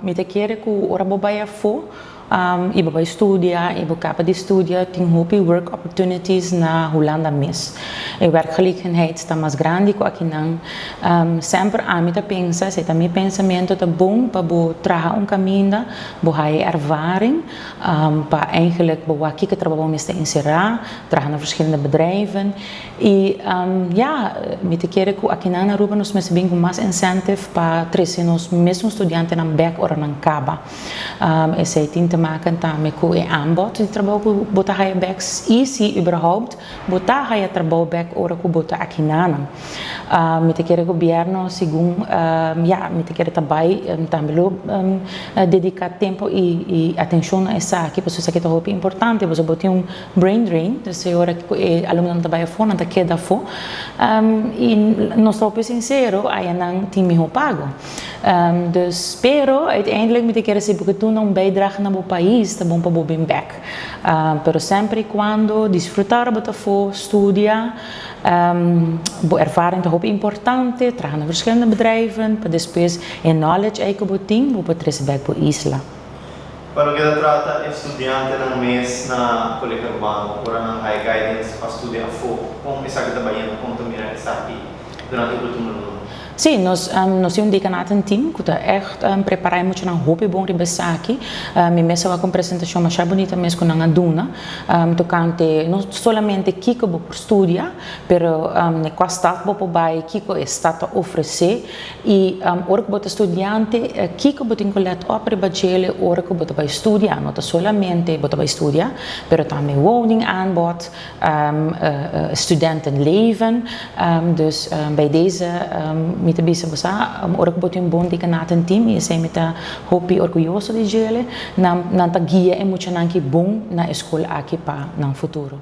Mi ta kere ku ora bo bai afó i bo bai studia i bo kaba di studia tin hopi work opportunities na Hulanda mes. E werkgelegenheid ta mas grandi ku akinan. Semper ami ta pensa, esei ta mi pensamentu, ta bon pa bo traha un kaminda, bo haya e ervaring pa eigenlijk bo wak kiko trabou bo mester enserá, traha na verschillende bedrijven. I ya, mi ta kere ku akinan na Aruba nos mester bin ku mas incentive pa trese nos mesun studiantenan bek ora nan kaba. Esei tin te maken tambe ku e aanbod di trabou ku bo ta haya bek i si überhaupt bo ta haya trabou bek ora ku bo ta akinanan. Mi ta kere gobierno segun ya mi ta kere ta bai tambe lo dedica tempo i atencion na esaki pasobra esaki ta hopi importante pasobra bo tin un brain drain, dus e ora ku e alumnonan ta bai afó nan ta keda afó i nos ta hopi sincero ayanan tin miho pago. Dus pero uiteindelijk mi ta kere si bo ke duna un bijdrage na bo pais ta bon pa bo bin bek. Pero semper y cuando disfruta ora bo ta afó, studia, bo ervaring ta hopi importante, traha na verschillende bedrijven pa despues e knowledge ei ku bo tin bo por trese bek bo isla. Pa loke ta trata e studiantenan mes na Colegio Arubano ora nan haya guidance pa studia afó, kon esaki ta bayendo? Kon ta mira esaki durante e ultimo luna? Sí, nos nos tin un decanaten team ku ta ègt prepará e muchanan hopi bon riba esaki. Mi mes a wak un presentashon masha bunita mes ku nan a duna tokante no solamente kiko bo por studia, pero ne kua stad bo por bai, kiko e stad ta ofresé i ora ku bo ta studiante kiko bo tin ku lèt òp riba djele ora ku bo ta bai studia. No ta solamente bo ta bai studia, pero tambe woningaanbod. Studentenleven. Dus bij deze mi ta bisa bo sa, ora ku bo tin un bon decanatenteam i esei mi ta hopi orguyoso di djele, nan nan ta guia e muchanan ki bon na e skol aki pa nan futuro.